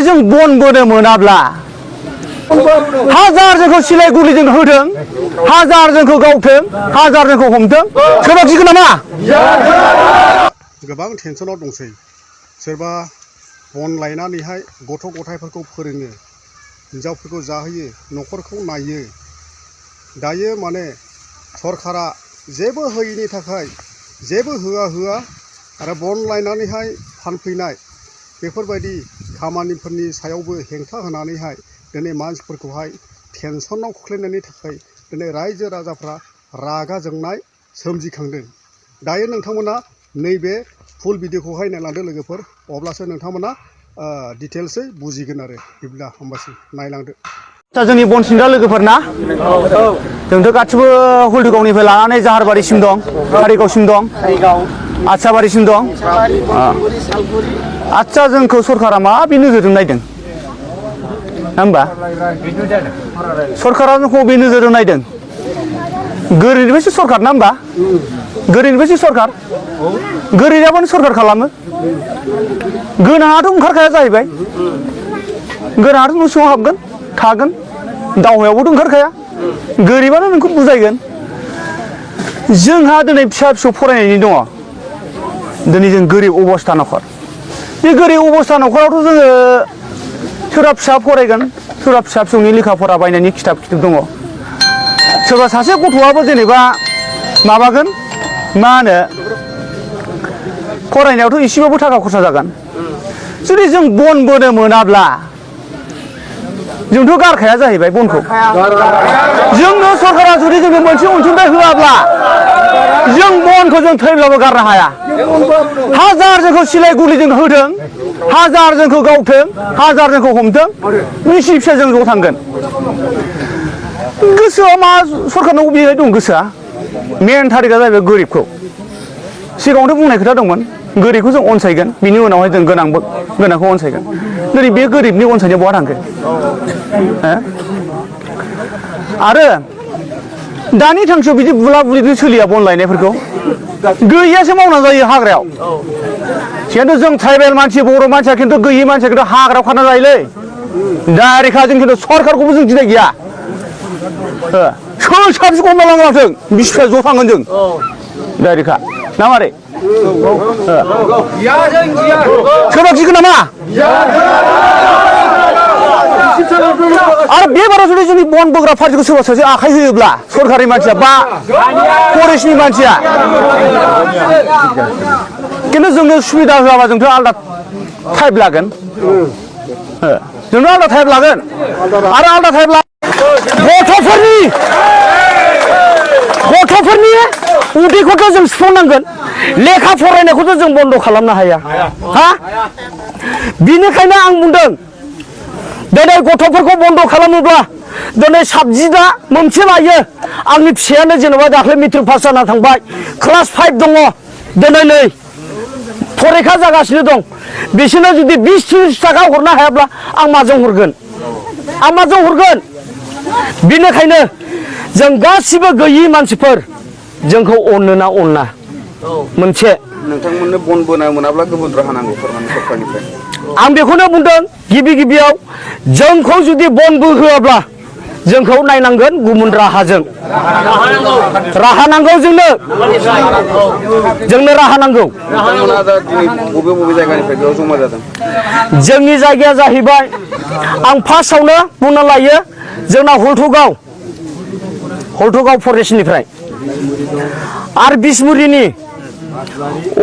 जों बन बोनो मोनाब्ला हाजार जोंखौ सिलाय गुलिजों होथों हाजार जोंखौ गावथों हाजार जोंखौ हमथों सोरबा गिगोन नामा गोबां टेनसनाव दंसै सोरबा बन लायनानैहाय गथ' गथायफोरखौ फोरोङो हिन्जावफोरखौ जाहोयो न'खरखौ नायो दायो माने सरकारा जेबो होयैनि थाखाय जेबो होआ आरो बन लायनानैहाय फानफैनाय बेफोरबायदि खामानिफोरनि सायावबो हेंथा होनानैहाय दिनै मानसिफोरखौहाय टेनसनाव खोख्लैनायनि थाखाय दिनै रायजो राजाफ्रा रागा जोंनाय सोमजिखांदों दायो नोंथांमोना नैबे फुल भिडिअखौहाय नायलांदो लोगोफोर अब्लासो नोंथांमोना डिटेल्सै बुजिगोन आरो बिब्ला होमबासो नायलांदो जोंनि बन सिनग्रा लोगोफोर ना जोंथ' गासिबो हुल्टुगावनिफ्राय लानानै जाहारबारिसिम दं कारिगावसिम दं आदसाबारिसिम दं आदसा जोंखौ सरकारा माबे नोजोरजों नायदों होमबा सरकारा जोंखौ बे नोजोरजों नायदों गोरिबनिफ्रायसो सरकार ना होमबा गोरिबनिफ्रायसो सरकार गोरिबानो सरकार खालामो गोनाङाथ' ओंखारखाया जाहैबाय गोनाङाथ' न' सिङाव हाबगोन थागोन दावहायावबोथ' ओंखारखाया गोरिबानो नोंखौ बुजायगोन जोंहा दिनै फिसा फिसौ फरायनायनि दङ दिनै जों गोरिब अबस्था न'खर बे गोरिब अबस्था न'खरावथ' जोङो सोरबा फिसा फरायगोन सोरबा फिसा फिसौनि लेखा फरा बायनायनि खिथाब दङ सोरबा सासे गथ'आबो जेनेबा माबागोन मा होनो फरायनायावथ' एसेबाबो थाखा खरसा जागोन जुदि जों बन बोनो मोनाब्ला जोंथ' गारखाया जाहैबाय बनखौ जोंनो सरकारा जुदि जोंनो मोनसे अनसुंथाइ होआब्ला जों बनखौ जों थैब्लाबो गारनो हाया हाजार जोंखौ सिलाय गुलिजों होथों हाजार जोंखौ गावथों हाजार जोंखौ हमथों बिसि फिसा जों ज' थांगोन गोसोआ मा सरकारनाव बेहाय दं गोसोआ मेन थारिखआ जाहैबाय गोरिबखौ सिगाङावथ' बुंनाय खोथा दंमोन गोरिबखौ जों अनसायगोन बिनि उनावहाय जों गोनांखौ अनसायगोन दिनै बे गोरिबनि अनसायनाया बहा थांखो आरो दानि थांखियाव बिदि बुला बुलिजों सोलिया बन लायनायफोरखौ गैयासो मावना जायो हाग्रायाव खिन्थु जों ट्राइबेल मानसि बर' मानसिया खिन्थु गैयि मानसिया खिन्थु हाग्रायाव खारना जायोलै डाइरेक्टखा जों खिन्थु सरकारखौबो जों गिनाय गैया सोर साबसिखौ हमना लांथों बिसि फिसा ज' थांगोन जों डाइरेक्टखा ना मारै सोरबा गिगोन नामा आरो बे बाराव जुदि जोंनि बन बोग्रा पार्टिखौ सोरबा सासे आखाइ होयोब्ला सरकारि मानसिया बा फरेस्टनि मानसिया खिन्थु जोंनो सुबिदा होआबा जोंथ' आलादा टाइप लागोन जोंथ' आलादा टाइप लागोन आरो आलादा टाइप गथ'फोरनि उदैखौथ' जों सुफुंनांगोन लेखा फरायनायखौथ' जों बन्द' खालामनो हाया हा बिनिखायनो आं बुंदों दिनै गथ'फोरखौ बन्द' खालामोब्ला दिनै साबजेक्टआ मोनसे लायो आंनि फिसायानो जेनेबा दाख्लै मेट्रिक पास जाना थांबाय क्लास 5 दङ दिनै नै फरिखा जागासिनो दं बिसोरनो जुदि 20-30 थाखा हरनो हायाब्ला आं माजों हरगोन बिनिखायनो जों गासिबो गैयि मानसिफोर जोंखौ अनो ना अना मोनसे नोंथांमोननो बन बोना मोनाब्ला गुबुन राहा नांगौ सरकारनिफ्राय आं बेखौनो बुंदों गिबियाव जोंखौ जुदि बन बोहोआब्ला जोंखौ नायनांगोन गुबुन राहाजों राहा नांगौ जोंनो राहा नांगौ बबे जायगानिफ्राय बेयाव जमा जादों जोंनि जायगाया जाहैबाय आं फार्स्टआवनो बुंना लायो जोंना हल्टुगाव फरेस्टनिफ्राय आरो बिसमुरिनि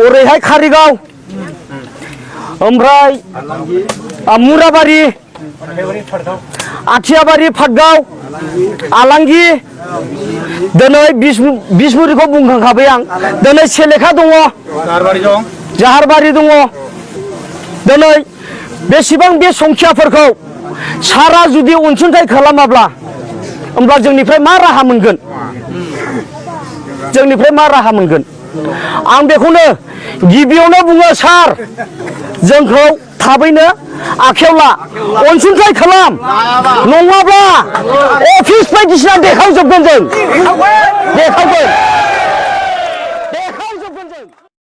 ओरैहाय कारिगाव ओमफ्राय मुराबारि आथियाबारि फाटगाव आलांगि दिनै बिसमुरिखौ बुंखांखाबाय आं दिनै सेलेखा दङ जाहारबारि दङ दिनै बेसेबां बे संख्याफोरखौ सारा जुदि अनसुंथाइ खालामाब्ला होमब्ला जोंनिफ्राय मा राहा मोनगोन आं बेखौनो गिबियावनो बुङो सार जोंखौ थाबैनो आखायाव ला अनसुंथाइ खालाम नङाब्ला अफिस बायदिसिना देखावजोबगोन जों देखावगोन